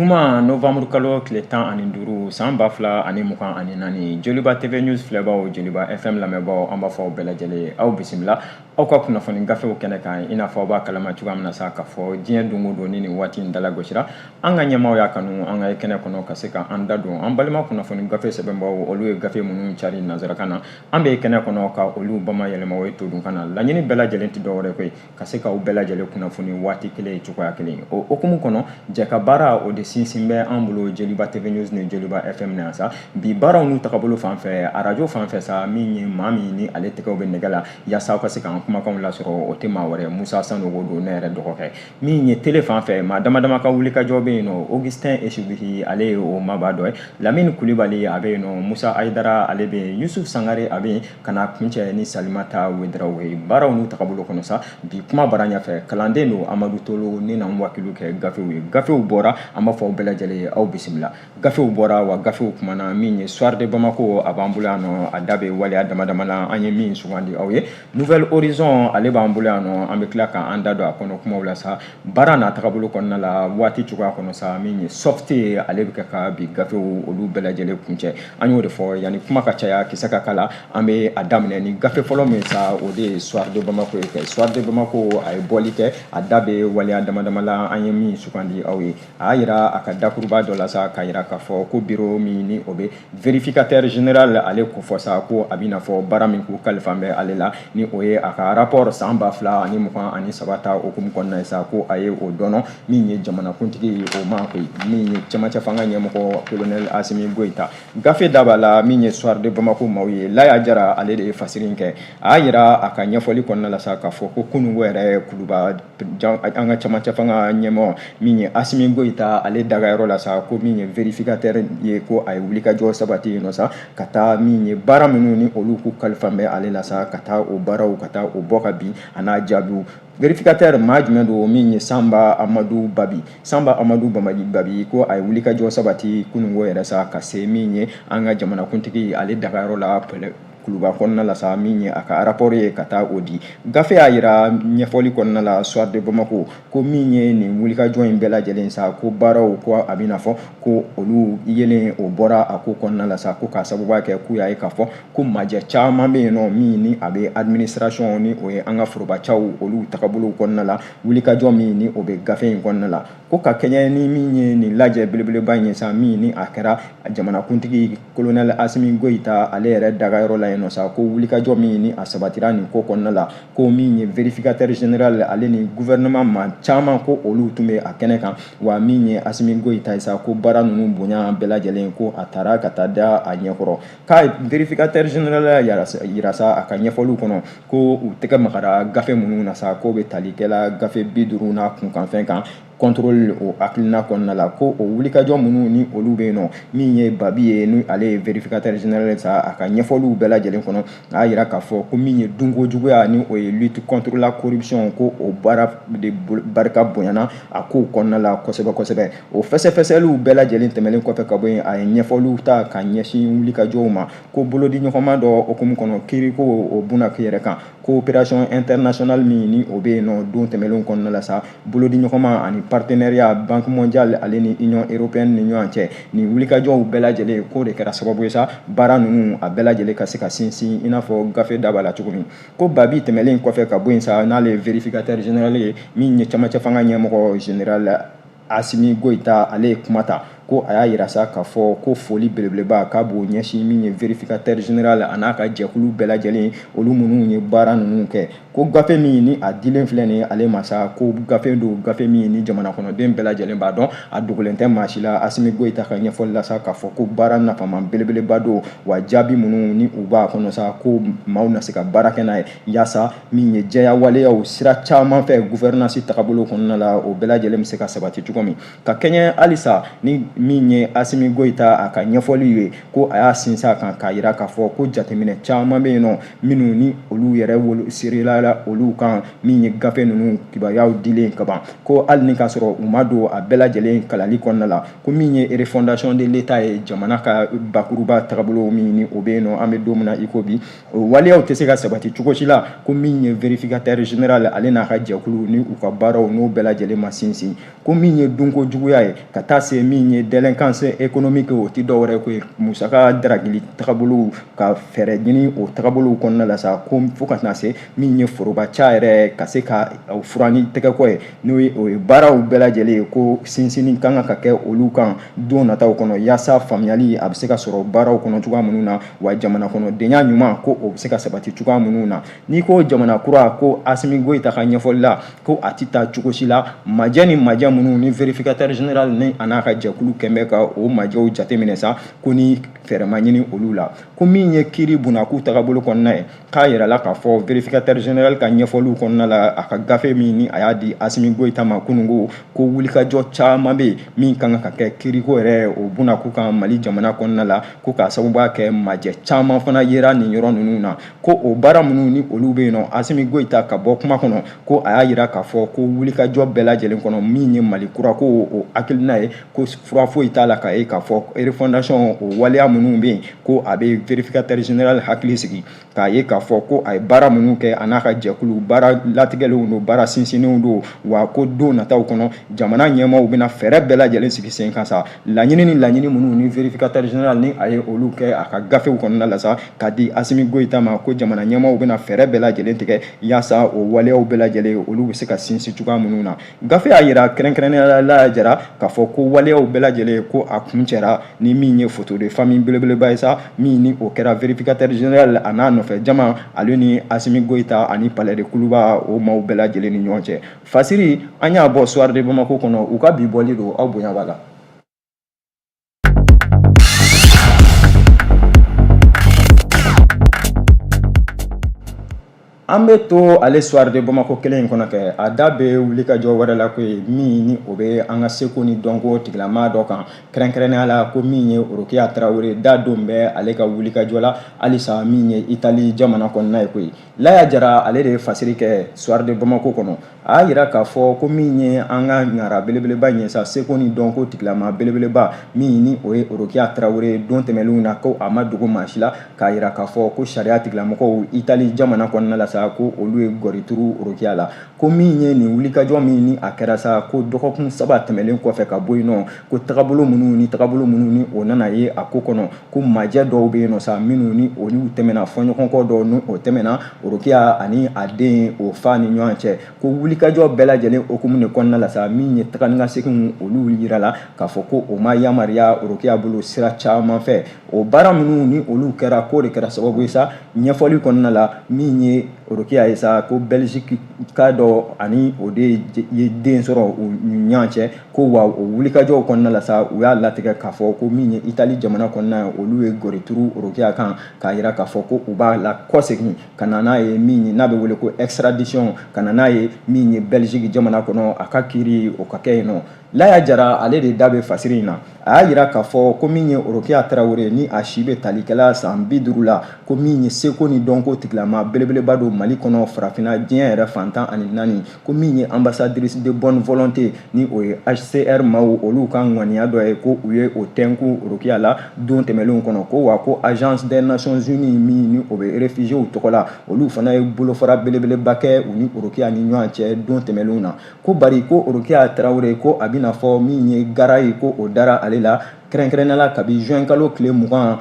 Juma novembre kalo tile 15 san 2024, Joliba TV News filɛbaw, Joliba FM lamɛnbaaw, an b'a fɔ aw bɛɛ lajɛlen, aw bisimila aw ka kunnafoni gafew kɛnɛ kan. I n'a fɔ aw b'a kalama cogoya min na sa, k'a fɔ diɲɛ don o don ni nin waati in dalagosira, an ka ɲɛmaaw y'a kanu an ka kɛnɛ kɔnɔ ka se ka an da don an balima kunnafoni gafe sɛbɛnbaw, olu ye gafe minnu cari nansarakan na, an bɛ kɛnɛ kɔnɔ ka olu bamayɛlɛma o ye todunkan na. Laɲini bɛɛ lajɛlen tɛ dɔwɛrɛ koyi, ka se k'aw bɛɛ lajɛlen kunnafoni waati kelen, cogoya kelen. O hukumu kɔnɔ, jɛ ka baara o de sinsin bɛ an bolo Joliba TV News ni Joliba FM na yan sa. Bi baaraw n'u tagabolo fan fɛ, arajo fan fɛ sa, min ye maa min ni ale tɛgɛw bɛ nɛgɛ la yaasa aw ka se k'an kumakanw lasɔrɔ, o tɛ maa wɛrɛ, Musa Sanogo don, ne yɛrɛ dɔgɔkɛ. Min ye télé fan fɛ, maa dama dama ka wulikajɔ bɛ yen nɔ. Augustin Esubihi, ale ye o maaba dɔ ye. Lamini Kulibali, a bɛ yen nɔ. Musa Ayidara, ale bɛ yen. Yusuf Sangare, a bɛ yen. Ka na kuncɛ ni Salimata Wedaraw ye. Baaraw n'u tagabolo kɔnɔ sa, bi kuma bara ɲɛfɛ kalanden don Amadu Tolo ni n'an wakilu kɛ gafew ye. Gafew bɔra, an b'a fɔ aw bɛɛ lajɛlen ye, aw bisimila. Gafew bɔra wa, gafew kumana. Min ye Soir de Bamako, a b'an bolo yan nɔ, a da bɛ waleya dama dama na, an ye min sugandi aw ye. Nouvel Horizon, ale b'an bolo yan nɔ, an bɛ tila k'an da don a kɔnɔ kumaw la sa. Baara n'a tagabolo kɔnɔna la, waati cogoya kɔnɔ sa, min ye Soft ye, ale bɛ kɛ ka bi gafew olu bɛɛ lajɛlen kuncɛ. An y'o de fɔ, yanni kuma ka caya, kisɛ ka kala, an bɛ a daminɛ ni gafe fɔlɔ min sa, o de ye Soir de Bamako ye. Kɛ Soir de Bamako, a ye bɔli kɛ, a da bɛ waleya dama dama la, an ye min sugandi aw ye. A y'a yira a ka dakuruba dɔ la sa, k'a yira k'a fɔ ko bureau min ni o bɛ vérificateur général ale ko fɔ sa, ko a bɛna fɔ baara min k'u kalifa bɛ ale la, ni o ye a ka rapport san 2023 ta hukumu kɔnɔna ye sa, ko a ye o dɔnɔ min ye jamanakuntigi o ma koyi, min ye cɛmancɛ fanga ɲɛmɔgɔ colonel Asimi Goyita. Gafe da b'a la. Min ye Soir de Bamako maaw ye, Laya Jara, ale de ye fasiri in kɛ. A y'a yira a ka ɲɛfɔli kɔnɔna la sa, k'a fɔ ko kununko yɛrɛ, Kuluba, an ka cɛmancɛ fanga ɲɛmɔgɔ min ye Asimi Goyita, ale dagayɔrɔ la sa, ko min ye vérificateur ye, ko a ye wulikajɔ sabati yen nɔ sa, ka taa min ye baara minnu ni olu k'u kalifa bɛ ale la sa, ka taa o baaraw, ka taa o bɔ ka bin a n'a jaabiw. Vérificateur maa jumɛn don? Min ye Sanba Amadu Babi, Sanba Amadu Bamaji Babi, ko a ye wulikajɔ sabati kununko yɛrɛ sa, ka se min ye an ka jamanakuntigi ale dagayɔrɔ la Kuluba kɔnɔna la sa, min ye a ka rapport ye, ka taa o di. Gafe y'a yira ɲɛfɔli kɔnɔna la, Soir de Bamako, ko min ye nin wulikajɔ in bɛɛ lajɛlen sa, ko baaraw, ko a bɛna fɔ ko olu yelen o bɔra a ko kɔnɔna la sa, ko k'a sababuya kɛ k'u y'a ye k'a fɔ ko majɛ caman bɛ yen nɔ, min ni a bɛ administration, ni o ye an ka forobacaw olu tagabolow kɔnɔna la, wulikajɔ min ni o bɛ gafe in kɔnɔna la, ko ka kɛɲɛ ni min ye nin lajɛ belebeleba in ye sa, min ni a kɛra jamanakuntigi colonel Asimi Goyita ale yɛrɛ dagayɔrɔ la yen nɔ sa, ko wulikajɔ min ni a sabatira nin ko kɔnɔna la, ko min ye vérificateur général ale ni gouvernement maa caman, ko olu tun bɛ a kɛnɛ kan. Wa min ye Asimi Goyita ye sa, ko baara ninnu bonya bɛɛ lajɛlen, ko a taara ka taa da a ɲɛkɔrɔ. Ka vérificateur général yira sa a ka ɲɛfɔliw kɔnɔ, ko u tɛgɛ magara gafe minnu na sa, k'o bɛ tali kɛla gafe 50 n'a kunkanfɛn kan, contrôle o hakilina kɔnɔna la, ko o wulikajɔ minnu ni olu bɛ yen nɔ. Min ye Babi ye, ni ale ye vérificateur général sa, a ka ɲɛfɔliw bɛɛ lajɛlen kɔnɔ, a y'a yira k'a fɔ ko min ye dunko juguya, ni o ye lutte contre la corruption, ko o baara de barika bonyana a kow kɔnɔna la kosɛbɛ kosɛbɛ. O fɛsɛfɛsɛliw bɛɛ lajɛlen tɛmɛnen kɔfɛ ka bɔ yen, a ye ɲɛfɔliw ta ka ɲɛsin wulikajɔw ma, ko bolodi ɲɔgɔnma dɔ hukumu kɔnɔ, kiiriko o buna yɛrɛ kan, coopération internationale min ni o bɛ yen nɔ don tɛmɛnlenw kɔnɔna la sa, bolodi ɲɔgɔnma ani partenariat Banque mondiale ale ni Union européenne ni ɲɔgɔn cɛ, nin wulikajɔw bɛɛ lajɛlen, k'o de kɛra sababu ye sa, baara ninnu a bɛɛ lajɛlen ka se ka sinsin, i n'a fɔ gafe da b'a la cogo min. Ko Babi tɛmɛlen kɔfɛ ka bɔ yen sa, n'ale ye vérificateur général ye, min ye cɛmancɛ fanga ɲɛmɔgɔ général Asimi Goyita, ale ye kuma ta, ko a y'a yira sa k'a fɔ ko foli belebeleba k'a b'o ɲɛsin min ye vérificateur général a n'a ka jɛkulu bɛɛ lajɛlen, olu minnu ye baara ninnu kɛ, ko gafe min ni a dilen filɛ nin ye ale ma sa, ko gafe don, gafe min ni jamana kɔnɔden bɛɛ lajɛlen b'a dɔn, a dogolen tɛ maa si la. Asimi Goyita ka ɲɛfɔli la sa, k'a fɔ ko baara nafama belebeleba don, wa jaabi minnu ni u b'a kɔnɔ sa, ko maaw na se ka baara kɛ n'a ye, yaasa min ye jɛya waleyaw sira caman fɛ gouvernance tagabolo kɔnɔna la, o bɛɛ lajɛlen bɛ se ka sabati cogo min, ka kɛɲɛ halisa ni min ye Asimi Goyita a ka ɲɛfɔli ye, ko a y'a sinsin a kan k'a jira k'a fɔ ko jateminɛ caman bɛ yen nɔ minnu ni olu yɛrɛ wolo sirila olu kan, min ye gafe ninnu kibaruyaw dilen kaban, ko hali ni k'a sɔrɔ u ma don a bɛɛ lajɛlen kalali kɔnɔna la, ko min ye refondation de l'État ye, jamana ka bakuruba tagabolo min ni o bɛ yen nɔ an bɛ don min na i ko bi, o waleyaw tɛ se ka sabati cogo si la, ko min ye vérificateur général ale n'a ka jɛkulu ni u ka baaraw n'o bɛɛ lajɛlen ma sinsin, ko min ye dunko juguya ye ka taa se min ye délinquance économique, o tɛ dɔwɛrɛ ko ye musaka daragili tagabolow ka fɛɛrɛ ɲini o tagabolow kɔnɔna la sa, ko fo ka taa se min ye foroba ca yɛrɛ ka se ka furan ni tɛgɛkɔ ye, n'o ye o ye baaraw bɛɛ lajɛlen ye, ko sinsinni kan ka kɛ olu kan don nataw kɔnɔ yaasa faamuyali a bɛ se ka sɔrɔ baaraw kɔnɔ cogoya minnu na, wa jamana kɔnɔdenya ɲuman ko o bɛ se ka sabati cogoya minnu na. N'i ko jamana kura, ko Asimi Goyita ka ɲɛfɔli la, ko a tɛ taa cogo si la majɛ ni majɛ minnu ni vérificateur général ni a n'a ka jɛkulu kɛn bɛ ka o majɛw jateminɛ sa, ko ni fɛɛrɛ ma ɲini olu la, ko min ye kiiri bunakun tagabolo kɔnɔna ye, k'a yirala k'a fɔ vérificateur général ka ɲɛfɔliw kɔnɔna la, a ka gafe min ni a y'a di Asimi Goyita ma kununko, ko wulikajɔ caman bɛ yen min kan ka kɛ kiiriko yɛrɛ o bunakun kan Mali jamana kɔnɔna la, ko k'a sababuya kɛ majɛ caman fana yera nin yɔrɔ ninnu na, ko o baara minnu ni olu bɛ yen nɔ, Asimi Goyita ka bɔ kuma kɔnɔ, ko a y'a yira k'a fɔ ko wulikajɔ bɛɛ lajɛlen kɔnɔ min ye Mali kura ko o hakilina ye, ko fura foyi t'a la k'a ye k'a fɔ refondation o waleya minnu bɛ yen, ko a bɛ vérificateur général hakili sigi k'a ye k'a fɔ ko a ye baara minnu kɛ a n'a ka jɛkulu, baara latigɛlenw don, baara sinsinnenw don, wa ko don nataw kɔnɔ jamana ɲɛmaaw bɛna fɛɛrɛ bɛɛ lajɛlen sigi sen kan sa, laɲini ni laɲini minnu ni vérificateur général ni a ye olu kɛ a ka gafew kɔnɔna la sa ka di Asimi Goyita ma, ko jamana ɲɛmaaw bɛna fɛɛrɛ bɛɛ lajɛlen tigɛ yaasa o waleyaw bɛɛ lajɛlen olu bɛ se ka sinsin cogoya minnu na. Gafe y'a yira kɛrɛnkɛrɛnnenya la jara k'a fɔ ko waleyaw bɛɛ lajɛlen ko a kuncɛra ni min ye photo de famille belebeleba ye sa, min ni o kɛra vérificateur général a n'a nɔfɛ jama ale ni Asimi Goyita ani palais de Kuluba o maaw bɛɛ lajɛlen ni ɲɔgɔn cɛ. Fasiri an y'a bɔ Soir de Bamako kɔnɔ, u ka bi bɔli don, aw bonya b'a la. An bɛ to ale Soir de Bamako kelen in kɔnɔ kɛ, a da bɛ wulikajɔ wɛrɛ la ko ye min ni o bɛ an ka seko ni dɔnko tigilama dɔ kan, kɛrɛnkɛrɛnnenya la ko min ye Orokiya Tarawele, da don bɛ ale ka wulikajɔ la halisa min ye Itali jamana kɔnɔna ye koyi. Laya Jara ale de ye fasiri kɛ Soir de Bamako kɔnɔ. A y'a yira k'a fɔ ko min ye an ka ɲara belebeleba in ye sa, seko ni dɔnko tigilama belebeleba min ni o ye Orokiya Tarawele, don tɛmɛnlenw na ko a ma dogo maa si la k'a yira k'a fɔ ko sariya tigilamɔgɔw Itali jamana kɔnɔna la sa, ko olu ye gɔri turu Orokiya la, ko min ye nin wulikajɔ min ni a kɛra sa, ko dɔgɔkun 3 tɛmɛnlen kɔfɛ ka bɔ yen nɔ, ko tagabolo minnu ni tagabolo minnu ni o nana ye a ko kɔnɔ, ko majɛ dɔw bɛ yen nɔ sa minnu ni olu tɛmɛna, fɔɲɔgɔnkɔ dɔw ni o tɛmɛna Orokiya ani a den o fa ni ɲɔgɔn cɛ, ko wulikajɔ bɛɛ lajɛlen hukumu de kɔnɔna la sa, min ye taga ni ka seginw olu yirala k'a fɔ ko o ma yamaruya Orokiya bolo sira caman fɛ. O baara minnu ni olu kɛra, k'o de kɛra sababu ye sa, ɲɛfɔli kɔnɔna la, min ye Orokiya ye sa, ko Belgique ka dɔ ani o de ye den sɔrɔ u ni ɲɔgɔn cɛ, ko wa o wulikajɔw kɔnɔna la sa, u y'a latigɛ k'a fɔ ko min ye Itali jamana kɔnɔna ye, olu ye gɔri turu Orokiya kan k'a yira k'a fɔ ko u b'a la kɔsegin ka na n'a ye, min ye n'a bɛ wele ko extradition, ka na n'a ye min ye Belgique jamana kɔnɔ, a ka kiiri o ka kɛ yen nɔ. Laya Jara ale de da bɛ fasiri in na. A y'a yira k'a fɔ ko min ye Orokiya Tarawele ni a si bɛ talikɛla san 50 la, ko min ye seko ni dɔnko tigilama belebeleba don Mali kɔnɔ, farafinna, diɲɛ yɛrɛ fan 14, ko min ye ambassadrice de bonne volonté ni o ye HCR maaw olu ka ŋaniya dɔ ye, ko u ye o tɛnku Orokiya la don tɛmɛnlenw kɔnɔ, ko wa ko agence des Nations Unies min ni o bɛ réfugiés tɔgɔ la, olu fana ye bolofara belebeleba kɛ u ni Orokiya ni ɲɔgɔn cɛ don tɛmɛnlenw na, ko bari ko Orokiya Tarawele ko a bɛna fɔ min ye gara ye, ko o dara ale la kɛrɛnkɛrɛnnenya la kabi juin kalo tile 20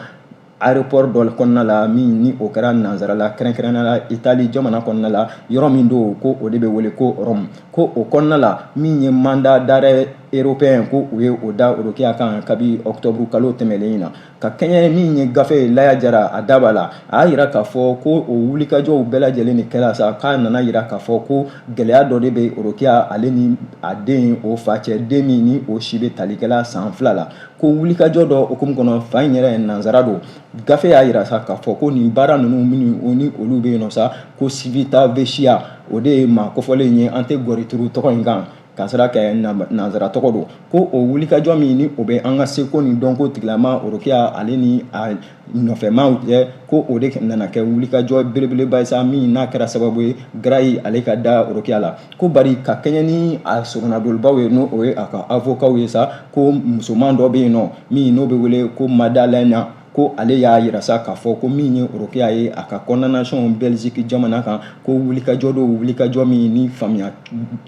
aéroport dɔ kɔnɔna la, min ni o kɛra nansara la, kɛrɛnkɛrɛnnenya la Itali jamana kɔnɔna la, yɔrɔ min don ko o de bɛ wele ko Rome, ko o kɔnɔna la min ye mandat d'arrêt européen ko u ye o da Orokiya kan kabi octobre kalo tɛmɛnen in na. Ka kɛɲɛ min ye gafe ye, Laya Jara a da b'a la, a y'a yira k'a fɔ ko o wulikajɔw bɛɛ lajɛlen de kɛra sa, k'a nana yira k'a fɔ ko gɛlɛya dɔ de bɛ Orokiya ale ni a den o fa cɛ, den min ni o si bɛ talikɛla san 2 la, ko wulikajɔ dɔ hukumu kɔnɔ, fa in yɛrɛ nansara don. Gafe y'a yira sa k'a fɔ ko nin baara ninnu minnu ni olu bɛ yen nɔ sa, ko Civitavecchia o de ye maa kofɔlen ye, an tɛ gɔri turu tɔgɔ in kan. ka sira kɛ nansara tɔgɔ don, ko o wulikajɔ min ni o bɛ an ka seko ni dɔnko tigilama Orokiya ale ni a nɔfɛmaw cɛ, ko o de nana kɛ wulikajɔ belebeleba ye sa, min n'a kɛra sababu ye grace ale ka da Orokiya la. Ko bari ka kɛɲɛ ni a sogonadolibaw ye, n'o o ye a ka avokaw ye sa, ko musoman dɔ bɛ yen nɔ min n'o bɛ wele ko Madalena, ko ale y'a yira sa k'a fɔ ko min ye Orokiya ye, a ka condamnation Belgique jamana kan, ko wulikajɔ don, wulikajɔ min ni faamuya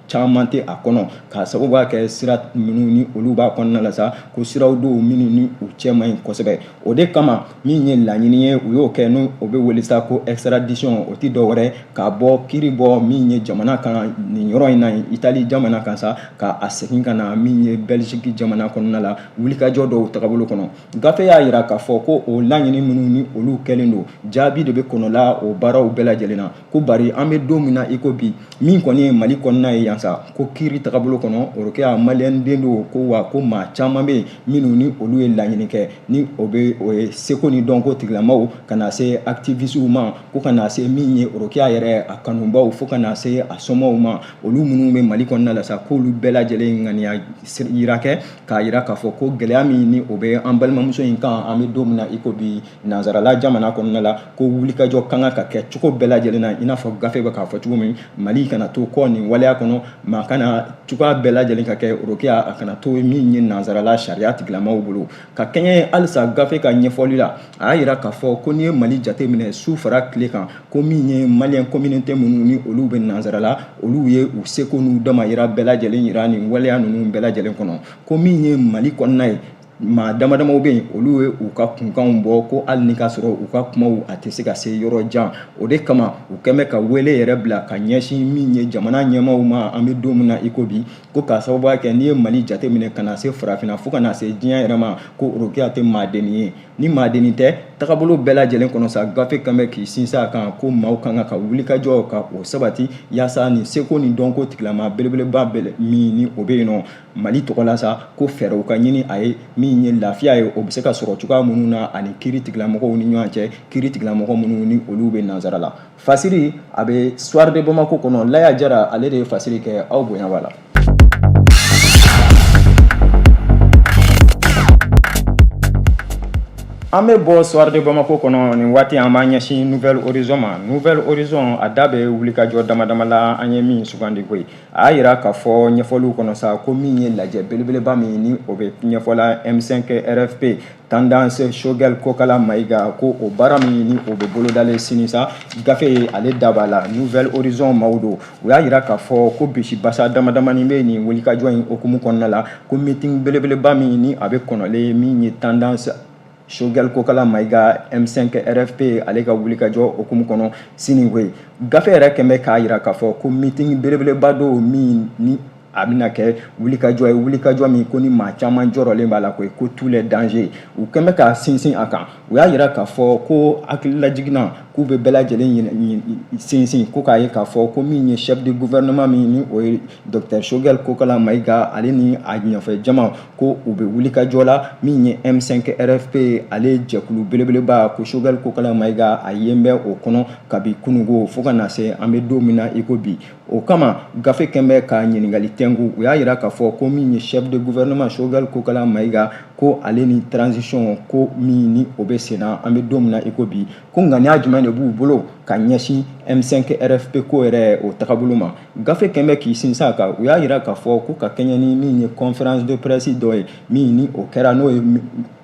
caman tɛ a kɔnɔ, k'a sababuya kɛ sira minnu ni olu b'a kɔnɔna la sa, ko siraw don minnu ni u cɛ man ɲi kosɛbɛ. O de kama min ye laɲini ye, u y'o kɛ, n'o o bɛ wele sa ko extradition. O tɛ dɔwɛrɛ k'a bɔ kiri bɔ min ye jamana kan nin yɔrɔ in na, Itali jamana kan sa, ka a segin ka na min ye Belgique jamana kɔnɔna la, wulikajɔ dɔw tagabolo kɔnɔ. Gafe y'a yira k'a fɔ ko o laɲini minnu ni olu kɛlen don, jaabi de bɛ kɔnɔla o baaraw bɛɛ lajɛlen na. Ko bari an bɛ don min na i ko bi, min kɔni ye Mali kɔnɔna ye yan sa, ko kiiri tagabolo kɔnɔ, Orokiya maliyɛn den don, ko wa ko maa caman bɛ yen minnu ni olu ye laɲini kɛ, ni o bɛ o ye seko ni dɔnko tigilamaw, ka na se activistes ma, ko ka na se min ye Orokiya yɛrɛ a kanubaw, fo ka na se a somɔgɔw ma, olu minnu bɛ Mali kɔnɔna la sa, k'olu bɛɛ lajɛlen ŋaniya yira kɛ k'a yira k'a fɔ ko gɛlɛya min ni o bɛ an balimamuso in kan an bɛ don min na i ko bi nansarala jamana kɔnɔna la, ko wulikajɔ kan ka kɛ cogo bɛɛ lajɛlen na, i n'a fɔ gafe bɛ k'a fɔ cogo min, Mali kana to kɔ nin waleya kɔnɔ, maa kana cogoya bɛɛ lajɛlen ka kɛ Orokiya a kana to min ye nansarala sariya tigilamaw bolo. Ka kɛɲɛ halisa gafe ka ɲɛfɔli la, a y'a yira k'a fɔ ko n'i ye Mali jate minɛ su fara tile kan, ko min ye malien communauté minnu ni olu bɛ nansarala, olu ye u seko n'u damayira bɛɛ lajɛlen yira nin waleya ninnu bɛɛ lajɛlen kɔnɔ. Ko min ye Mali kɔnɔna ye, maa dama damaw bɛ yen, olu ye u ka kunkanw bɔ, ko hali ni k'a sɔrɔ u ka kumaw a tɛ se ka se yɔrɔ jan. O de kama u kɛn bɛ ka wele yɛrɛ bila ka ɲɛsin min ye jamana ɲɛmaaw ma an bɛ don min na i ko bi, ko k'a sababuya kɛ n'i ye Mali jate minɛ ka na se farafinna fo ka na se diɲɛ yɛrɛ ma, ko Orokiya tɛ maadennin ye. Ni maadennin tɛ, tagabolo bɛɛ lajɛlen kɔnɔ sa, gafe kan bɛ k'i sinsin a kan ko maaw kan ka wulikajɔ ka o sabati yaasa nin seko ni dɔnko tigilama belebeleba min ni o bɛ yen nɔ Mali tɔgɔ la sa, ko fɛɛrɛw ka ɲini a ye min ye lafiya ye, o bɛ se ka sɔrɔ cogoya minnu na ani kiiri tigilamɔgɔw ni ɲɔgɔn cɛ, kiiri tigilamɔgɔ minnu ni olu bɛ nansara la. Fasiri a bɛ Soir de Bamako kɔnɔ, Laya Jara ale de ye fasiri kɛ, aw bonya b'a la. An bɛ bɔ Soir de Bamako kɔnɔ nin waati, an b'an ɲɛsin Nouvel Horizon ma. Nouvel Horizon a da bɛ wulikajɔ dama dama la an ye min sugandi koyi. A y'a yira k'a fɔ ɲɛfɔliw kɔnɔ sa, ko min ye lajɛ belebeleba min ni o bɛ ɲɛfɔla M5 RFP tendance Choguel Kokala Maïga, ko o baara min ni o bɛ bolodalen sini sa, gafe ye ale da b'a la. Nouvel Horizon maaw don, u y'a yira k'a fɔ ko bisibasa dama damani bɛ nin wulikajɔ in hukumu kɔnɔna la, ko meeting belebeleba min ni a bɛ kɔnɔlen min ye tendance Choguel Kokala Maïga M5 RFP ale ka wulikajɔ hukumu kɔnɔ sini koyi. Gafe yɛrɛ kɛn bɛ k'a yira k'a fɔ ko meeting belebeleba don min ni a bɛna kɛ wulikajɔ ye, wulikajɔ min ko ni maa caman jɔrɔlen b'a la koyi, ko tous les dangers u kɛn bɛ ka sinsin a kan. U y'a yira k'a fɔ ko hakililajiginna k'u bɛ bɛɛ lajɛlen sinsin ko k'a ye k'a fɔ ko min ye chef de gouvernement min ni o ye docteur Choguel Kokala Maïga, ale ni a ɲɛfɛ jama, ko u bɛ wulikajɔ la min ye M5 RFP ale jɛkulu belebeleba, ko Choguel Kokala Maïga a yen bɛ o kɔnɔ kabi kununko fo ka na se an bɛ don min na i ko bi. O kama gafe kɛn bɛ ka ɲininkali tɛnku. U y'a yira k'a fɔ ko min ye chef de gouvernement Choguel Kokala Maïga, ko ale ni transition ko min ni o bɛ senna an bɛ don min na i ko bi, ko ŋaniya jumɛn de b'u bolo ka ɲɛsin M5 RFP ko yɛrɛ o tagabolo ma. Gafe kɛn bɛ k'i sinsin a kan. U y'a yira k'a fɔ ko ka kɛɲɛ ni min ye conférence de presse dɔ ye min ni o kɛra, n'o ye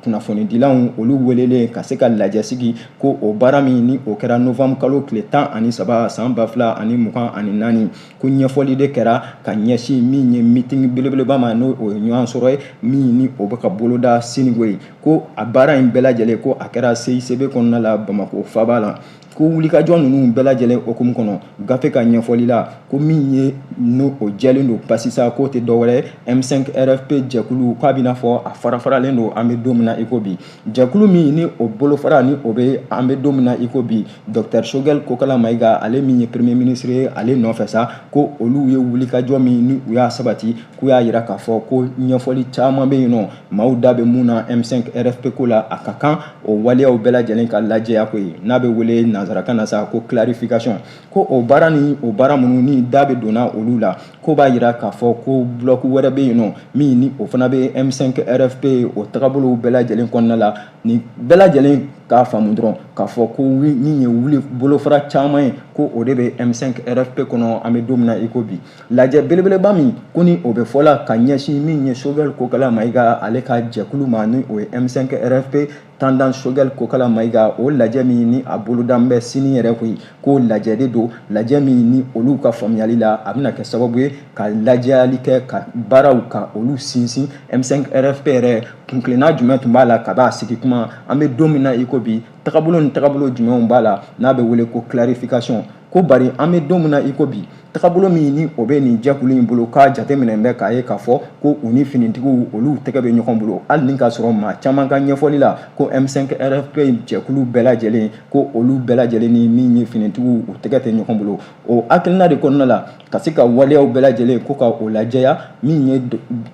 kunnafonidilaw olu welelen ka se ka lajɛ sigi, ko o baara min ni o kɛra novembre kalo tile 13 san 2024, ko ɲɛfɔli de kɛra ka ɲɛsin min ye meeting belebeleba ma, n'o o ye ɲɔgɔn sɔrɔ ye min ni o bɛ ka boloda sini koyi. Ko a baara in bɛɛ lajɛlen, ko a kɛra CICB kɔnɔna la Bamakɔ faaba la. Ko wulikajɔ ninnu bɛɛ lajɛlen hukumu kɔnɔ, gafe ka ɲɛfɔli la, ko min ye n'o o jɛlen don pasi sa, k'o tɛ dɔwɛrɛ M5 RFP jɛkulu, k'a bɛna fɔ a fara-faralen don an bɛ don min na i ko bi. Jɛkulu min ni o bolofara ni o bɛ an bɛ don min na i ko bi docteur Choguel Kokala Maïga, ale min ye premier ministre ye, ale nɔfɛ sa, ko olu ye wulikajɔ min ni u y'a sabati, k'u y'a yira k'a fɔ ko ɲɛfɔli caman bɛ yen nɔ maaw da bɛ mun na M5 RFP ko la, a ka kan o waleyaw bɛɛ lajɛlen ka lajɛya koyi, n'a bɛ wele nansara nansarakan na sa ko clarification, ko o baara ni o baara minnu ni da bɛ donna olu la, ko b'a jira k'a fɔ ko bloc wɛrɛ bɛ yen nɔ min ni o fana bɛ M5 RFP o tagabolow bɛɛ lajɛlen kɔnɔna la. Nin bɛɛ lajɛlen k'a faamu dɔrɔn k'a fɔ ko min ye wuli bolofara caman ye, ko o de bɛ M5 RFP kɔnɔ an bɛ don min na i ko bi. Lajɛ belebeleba min ko ni o bɛ fɔla ka ɲɛsin min ye Choguel Kokala Mayiga ale ka jɛkulu ma, ni o ye M5 RFP tendance Choguel Kokala Mayiga, o lajɛ min ni a bolodan bɛ sini yɛrɛ koyi, ko lajɛ de don, lajɛ min ni olu ka faamuyali la a bɛna kɛ sababu ye ka lajɛyali kɛ, ka baaraw ka olu sinsin. M5 RFP yɛrɛ kuntilenna jumɛn tun b'a la ka b'a sigi kuma an bɛ don min na i ko bi? Tagabolo ni tagabolo jumɛnw b'a la n'a bɛ wele ko clarification? Ko bari an bɛ don min na i ko bi, tagabolo min ni o bɛ nin jɛkulu in bolo, k'a jateminɛ bɛ k'a ye k'a fɔ ko u ni finitigiw olu tɛgɛ bɛ ɲɔgɔn bolo, hali ni k'a sɔrɔ maa caman ka ɲɛfɔli la ko M5 RFP jɛkulu bɛɛ lajɛlen, ko olu bɛɛ lajɛlen ni min ye finitigiw u tɛgɛ tɛ ɲɔgɔn bolo. O hakilina de kɔnɔna la ka se ka waleyaw bɛɛ lajɛlen ko ka o lajɛya, min ye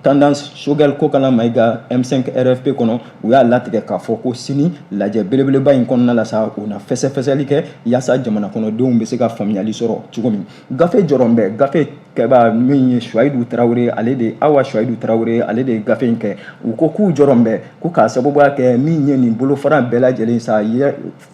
tendance Choguel Kokala Mayiga M5 RFP kɔnɔ, u y'a latigɛ k'a fɔ ko sini lajɛ belebeleba in kɔnɔna la sa, u na fɛsɛfɛsɛli kɛ yaasa jamana kɔnɔdenw bɛ se ka faamuyali sɔrɔ cogo min. Gafe jɔrɔn bɛ gafe kɛba min ye Suwayidu Tarawele, ale de Awa Suwayidu Tarawele, ale de ye gafe in kɛ. U ko k'u jɔrɔn bɛ ko k'a sababuya kɛ min ye nin bolofara bɛɛ lajɛlen sa,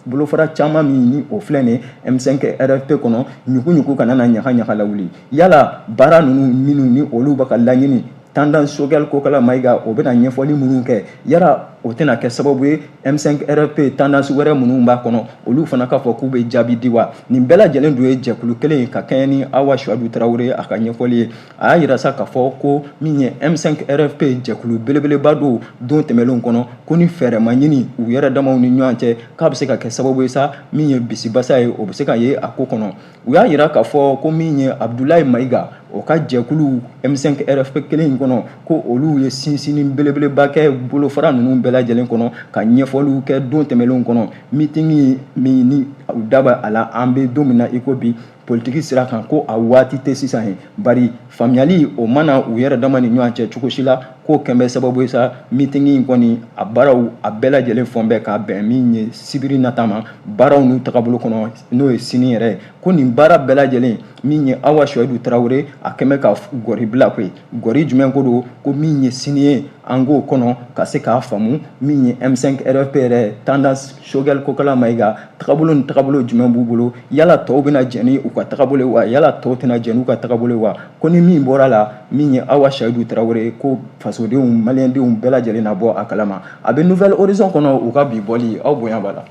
bolofara caman min ni o filɛ nin M5 RFP kɔnɔ, ɲugu-ɲugu kana na ɲaga-ɲaga lawuli. Yala baara ninnu minnu ni olu bɛ ka laɲini tendance Choguel Kokala Mayiga, o bɛna ɲɛfɔli minnu kɛ, yala o tɛna kɛ sababu ye M5 RFP tendance wɛrɛ minnu b'a kɔnɔ, olu fana k'a fɔ k'u bɛ jaabi di wa? Nin bɛɛ lajɛlen dun ye jɛkulu kelen ye. Ka kɛɲɛ ni Awa Suwadu Tarawele a ka ɲɛfɔli ye, a y'a jira sa k'a fɔ ko min ye M5 RFP jɛkulu belebeleba don, don tɛmɛnlenw kɔnɔ, ko ni fɛɛrɛ ma ɲini u yɛrɛ damaw ni ɲɔgɔn cɛ, k'a bɛ se ka kɛ sababu ye sa min ye bisibasa ye, o bɛ se ka ye a ko kɔnɔ. U y'a jira k'a fɔ ko min ye Abudulayi Mayiga o ka jɛkulu M5 RFP kelen in kɔnɔ, ko olu ye sinsinni belebeleba kɛ bolofara ninnu bɛɛ lajɛlen kɔnɔ ka ɲɛfɔliw kɛ don tɛmɛnlenw kɔnɔ. Mitingi min ni u da bɛ a la an bɛ don min na i ko bi politiki sira kan, ko a waati tɛ sisan ye, bari faamuyali o mana u yɛrɛ dama ni ɲɔgɔn cɛ cogo si la, k'o kɛn bɛ sababu ye sa mitingi in kɔni a baaraw a bɛɛ lajɛlen fɔn bɛ ka bɛn min ye sibiri nata ma, baaraw n'u tagabolo kɔnɔ, n'o ye sini yɛrɛ ye. Ko nin baara bɛɛ lajɛlen min ye Awa Suwayidu Tarawele a kɛn bɛ ka gɔri bila koyi. Gɔri jumɛn ko don? Ko min ye sini ye, an k'o kɔnɔ ka se k'a faamu min ye M5 RFP yɛrɛ tendance Choguel Kokala Mayiga tagabolo ni tagabolo jumɛn b'u bolo. Yala tɔw bɛna jɛn ni u ka tagabolo wa? Yala tɔw tɛna jɛn n'u ka tagabolo wa? Ko ni min bɔra la, min ye Awa Suwayidu Tarawele, ko fasodenw maliyɛndenw bɛɛ lajɛlen na bɔ a kalama. A bɛ Nouvel Horizon kɔnɔ u ka bi bɔli, aw bonya b'a la.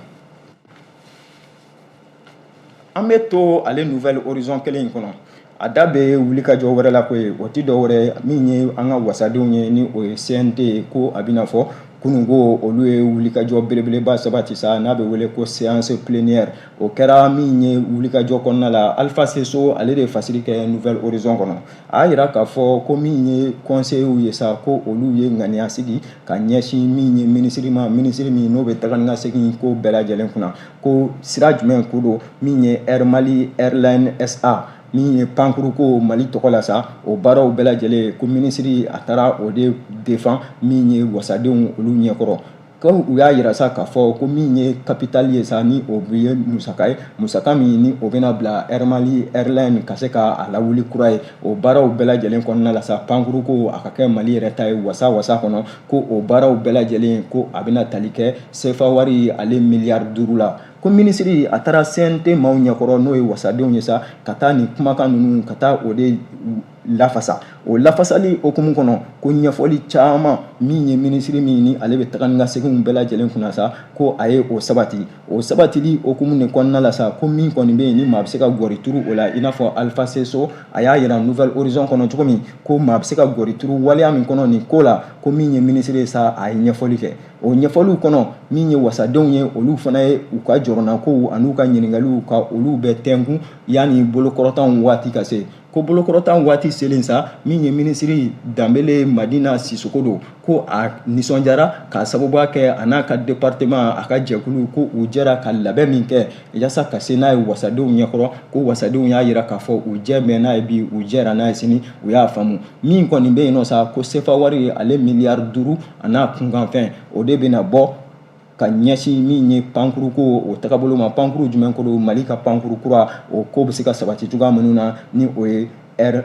An bɛ to ale Nouvel Horizon kelen in kɔnɔ, a da bɛ wulikajɔ wɛrɛ la koyi. O tɛ dɔwɛrɛ min ye an ka wasadenw ye, ni o ye CNT ye, ko a bɛna fɔ kunun ko olu ye wulikajɔ belebeleba sabati sa, n'a bɛ wele ko séance plénière. O kɛra min ye wulikajɔ kɔnɔna la, Alpha Seso ale de ye fasiri kɛ Nouvel Horizon kɔnɔ. A y'a jira k'a fɔ ko min ye conseillers ye sa, ko olu ye ŋaniya sigi ka ɲɛsin min ye minisiri ma, minisiri min n'o bɛ taga ni ka segin ko bɛɛ lajɛlen kunna, ko sira jumɛn ko don min ye Air Mali Airline SA, min ye pankuru ko Mali tɔgɔ la sa, o baaraw bɛɛ lajɛlen, ko minisiri a taara o de défend min ye wasadenw olu ɲɛkɔrɔ. Ko u y'a jira sa k'a fɔ ko min ye capital ye sa, ni o ye musaka ye, musaka min ni o bɛna bila Air Mali Airline ka se ka a lawuli kura ye, o baaraw bɛɛ lajɛlen kɔnɔna la sa, pankuru ko a ka kɛ Mali yɛrɛ ta ye wasa wasa kɔnɔ, ko o baaraw bɛɛ lajɛlen ko a bɛna tali kɛ CFA wari ale miliyari 5 la. Ko minisiri a taara CNT maaw ɲɛkɔrɔ, n'o ye wasadenw ye sa, ka taa nin kumakan ninnu ka taa o de lafasa. O lafasali hukumu kɔnɔ, ko ɲɛfɔli caman min ye minisiri min ni ale bɛ taga ni ka seginw bɛɛ lajɛlen kunna sa, ko a ye o sabati. O sabatili hukumu de kɔnɔna la sa, ko min kɔni bɛ yen ni maa bɛ se ka gɔri turu o la, i n'a fɔ Alpha Seso a y'a jira Nouvel Horizon kɔnɔ cogo min, ko maa bɛ se ka gɔri turu waleya min kɔnɔ nin ko la, ko min ye minisiri ye sa, a ye ɲɛfɔli kɛ. O ɲɛfɔliw kɔnɔ, min ye wasadenw ye, olu fana ye u ka jɔrɔnakow an'u ka ɲininkaliw ka olu bɛɛ tɛnkun yanni bolokɔrɔtanw waati ka se. Ko bolokɔrɔtan waati selen sa, min ye minisiri Danbele Madina Sisoko don, ko a nisɔndiyara k'a sababuya kɛ a n'a ka département, a ka jɛkulu, ko u jɛra ka labɛn min kɛ yaasa ka se n'a ye wasadenw ɲɛkɔrɔ, ko wasadenw y'a jira k'a fɔ u jɛ bɛ n'a ye bi, u jɛra n'a ye sini, u y'a faamu. Min kɔni bɛ yen nɔ sa, ko CFA wari ale miliyari 5 a n'a kunkanfɛn, o de bɛna bɔ ka ɲɛsin min ye pankuru ko o tagabolo ma. Pankuru jumɛn ko don? Mali ka pankuru kura, o ko bɛ se ka sabati cogoya minnu na, ni o ye Air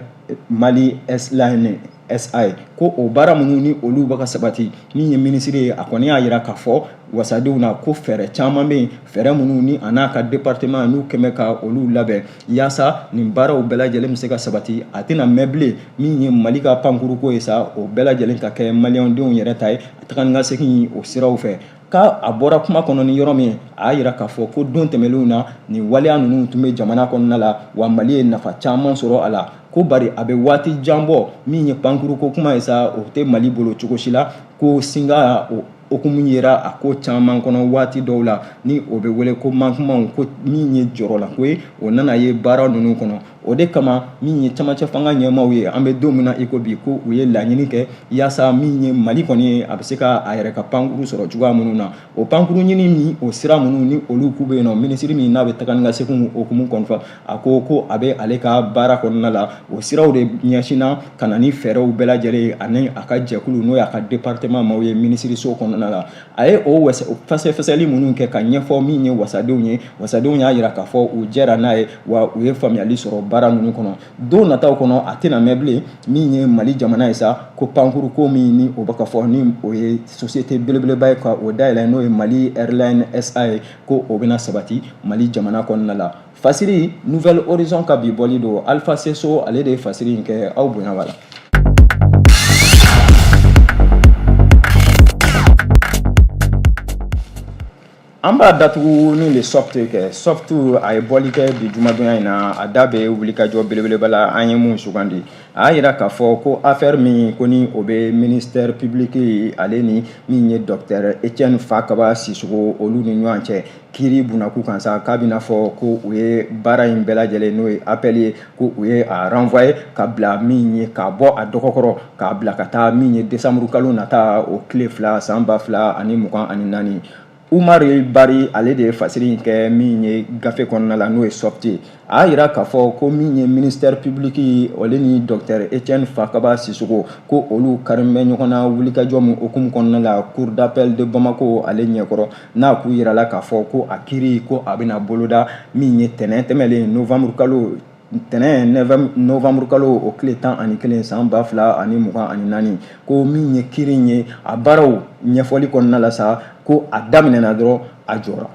Mali Airlines SA ye, ko o baara minnu ni olu bɛ ka sabati. Min ye minisiri ye, a kɔni y'a jira k'a fɔ wasadenw na ko fɛɛrɛ caman bɛ yen, fɛɛrɛ minnu ni a n'a ka département n'u kɛmɛ ka olu labɛn yaasa nin baaraw bɛɛ lajɛlen bɛ se ka sabati. A tɛna mɛn bilen, min ye Mali ka pankuruko ye sa, o bɛɛ lajɛlen ka kɛ maliyɛndenw yɛrɛ ta ye, taga ni ka segin o siraw fɛ. K'a a bɔra kuma kɔnɔ ni yɔrɔ min, a y'a jira k'a fɔ ko don tɛmɛnlenw na, nin waleya ninnu tun bɛ jamana kɔnɔna la, wa Mali ye nafa caman sɔrɔ a la. Ko bari a bɛ waati jan bɔ, min ye pankuruko kuma ye sa, o tɛ Mali bolo cogo si la. Ko singa o hukumu yera a ko caman kɔnɔ waati dɔw la, ni o bɛ wele ko manquement, ko min ye jɔrɔlako ye, o nana ye baara ninnu kɔnɔ. O de kama, min ye camancɛ fanga ɲɛmaaw ye, an bɛ don min na i ko bi, ko u ye laɲini kɛ yaasa min ye Mali kɔni ye, a bɛ se ka a yɛrɛ ka pankuru sɔrɔ cogoya minnu na. O pankuru ɲini ni o sira minnu ni olu k'u bɛ yen nɔ, minisiri min n'a bɛ taga ni ka segin hukumu kɔnɔ, a ko ko a bɛ ale ka baara kɔnɔna la, o siraw de ɲɛsinna ka na ni fɛɛrɛw bɛɛ lajɛlen ani a ka jɛkulu, n'o y'a ka département maaw ye minisiriso kɔnɔna la. A ye o fɛsɛfɛsɛli minnu kɛ ka ɲɛfɔ min ye wasadenw ye, wasadenw y'a jira k'a fɔ u jɛra n'a ye, wa u ye faamuyali sɔrɔ baara ninnu kɔnɔ. Don nataw kɔnɔ, a tɛna mɛn bilen, min ye Mali jamana ye sa, ko pankuru ko min ni o bɛ ka fɔ, ni o ye société belebeleba ye ka o dayɛlɛ, n'o ye Mali Airline SA ye, ko o bɛna sabati Mali jamana kɔnɔna la. Fasiri Nouvel Horizon ka bi bɔli don, Alpha Seso ale de ye fasiri in kɛ. Aw bonya b'a la. An b'a datugu ni le Soft kɛ. Soft, a ye bɔli kɛ bi jumadonya in na, a da bɛ wulikajɔ belebeleba la. An ye mun sugandi? A y'a jira k'a fɔ ko affaire min ko ni o bɛ ministère public ale ni min ye docteur Etienne Fakaba Sisoko, olu ni ɲɔgɔn cɛ kiiri bunakun kan sa, k'a bɛna fɔ ko u ye baara in bɛɛ lajɛlen, n'o ye appel ye, ko u ye a renvoyer ka bila min ye, k'a bɔ a dɔgɔkɔrɔ k'a bila ka taa min ye décembre kalo nata o tile 2 san 2024. Umar Bari, ale de ye fasiri in kɛ min ye gafe kɔnɔna la, n'o ye Soft ye. A y'a jira k'a fɔ ko min ye ministère public ale ni docteur Etienne Fakaba Sisoko, ko olu karilen bɛ ɲɔgɔn na wulikajɔ min hukumu kɔnɔna la cour d'appel de Bamako ale ɲɛkɔrɔ, n'a k'u yirala k'a fɔ ko a kiiri ko a bɛna boloda min ye tɛnɛn tɛmɛlen novembre kalo, tɛnɛn novembre kalo o tile 11 san 2024. Ko min ye kiiri in ye, a baaraw ɲɛfɔli kɔnɔna la sa, ko a daminɛna dɔrɔn a jɔra.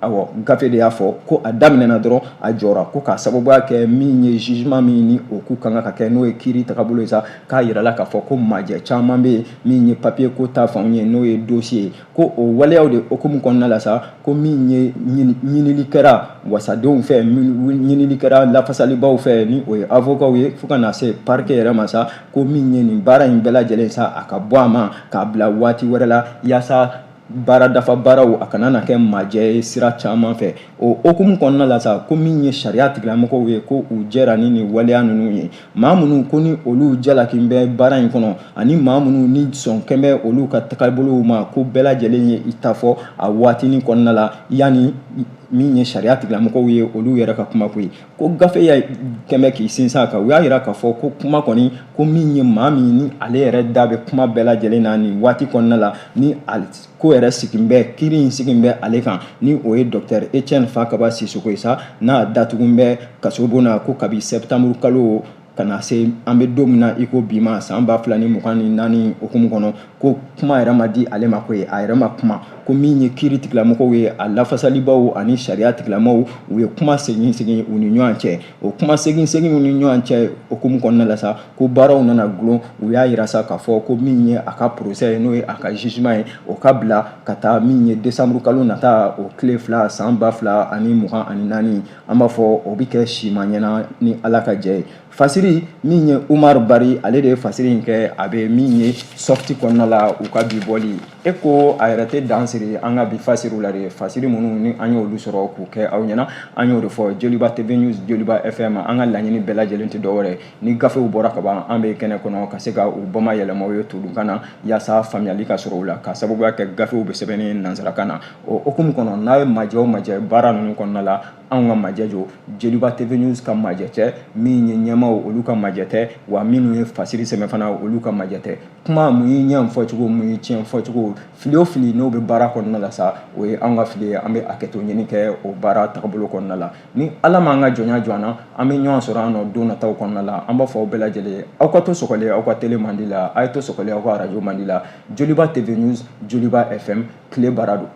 Awɔ, gafe de y'a fɔ ko a daminɛna dɔrɔn a jɔra, ko k'a sababuya kɛ min ye jugement min ni o k'u kan ka kɛ, n'o ye kiiri tagabolo ye sa, k'a yirala k'a fɔ ko majɛ caman bɛ yen, min ye papier ko ta fanw ye, n'o ye dossier ye. Ko o waleyaw de hukumu kɔnɔna la sa, ko min ye ɲinili kɛra wasadenw fɛ, ɲinili kɛra lafasalibaw fɛ, ni o ye avocat ye, fo ka na se parquet yɛrɛ ma sa, ko min ye nin baara in bɛɛ lajɛlen sa, a ka bɔ a ma k'a bila waati wɛrɛ la, yaasa baara dafa baaraw a kana na kɛ majɛ ye sira caman fɛ. O hukumu kɔnɔna la sa, ko min ye sariya tigilamɔgɔw ye, ko u jɛra ni nin waleya ninnu ye. Maa minnu ko ni olu jalaki bɛ baara in kɔnɔ, ani maa minnu ni sɔn kɛn bɛ olu ka tagabolow ma, ko bɛɛ lajɛlen ye i ta fɔ a waatinin kɔnɔna la, yanni min ye sariya tigilamɔgɔw ye olu yɛrɛ ka kuma koyi. Ko gafe ya kɛn bɛ k'i sinsin a kan. U y'a jira k'a fɔ ko kuma kɔni, ko min ye maa min ni ale yɛrɛ da bɛ kuma bɛɛ lajɛlen na nin waati kɔnɔna la, ni ko yɛrɛ sigin bɛ, kiiri in sigin bɛ ale kan, ni o ye docteur Etienne Fakaba Sisoko ye sa, n'a datugun bɛ kasobon na ko kabi septembre kalo ka na se an bɛ don min na i ko bi ma san 2024 hukumu kɔnɔ, ko kuma yɛrɛ ma di ale ma, ko ye a yɛrɛ ma kuma. Ko min ye kiiri tigilamɔgɔw ye, a lafasalibaw ani sariya tigilamɔgɔw, u ye kuma segin segin u ni ɲɔgɔn cɛ. O kuma segin segin u ni ɲɔgɔn cɛ hukumu kɔnɔna la sa, ko baaraw nana gulon. U y'a jira sa k'a fɔ ko min ye a ka procès ye, n'o ye a ka jugement ye, o ka bila ka taa min ye décembre kalo nata o tile 2 san 2024. An b'a fɔ o bɛ kɛ sima ɲɛna ni Ala ka jɛ ye. Fasiri min ye Umar Bari, ale de ye fasiri in kɛ, a bɛ min ye Soft kɔnɔna la, u ka bi bɔli. E ko a yɛrɛ tɛ dan siri an ka bi fasiriw la de. Fasiri minnu ni an y'olu sɔrɔ k'u kɛ aw ɲɛna, an y'o de fɔ. Joliba TV News, Joliba FM, an ka laɲini bɛɛ lajɛlen tɛ dɔwɛrɛ, ni gafew bɔra ka ban, an bɛ kɛnɛ kɔnɔ ka se ka u bamayɛlɛma ye todunkan na, yaasa faamuyali ka sɔrɔ u la, ka sababuya kɛ gafew bɛ sɛbɛn ni nansarakan na. O hukumu kɔnɔ, n'a ye majɛ o majɛ baara ninnu kɔnɔna la, anw ka majɛ jo, Joliba TV News ka majɛ tɛ, min ye ɲɛmaaw olu ka majɛ tɛ, wa minnu ye fasiri sɛbɛn fana, olu ka majɛ tɛ. Kuma mun y'i ɲɛ fɔcogo, mun y'i tiɲɛ fɔcogo, fili o fili n'o bɛ baara kɔnɔna la sa, o ye an ka fili ye. An bɛ hakɛto ɲini kɛ o baara tagabolo kɔnɔna la. Ni Ala m'an ka jɔnya jɔ an na, an bɛ ɲɔgɔn sɔrɔ an nɔ don nataw kɔnɔna la. An b'a fɔ aw bɛɛ lajɛlen ye, aw ka to sɔgɔlen aw ka télé mandi la, a ye to sɔgɔlen aw ka arajo mandi la. Joliba TV News, Joliba FM, tile baara don.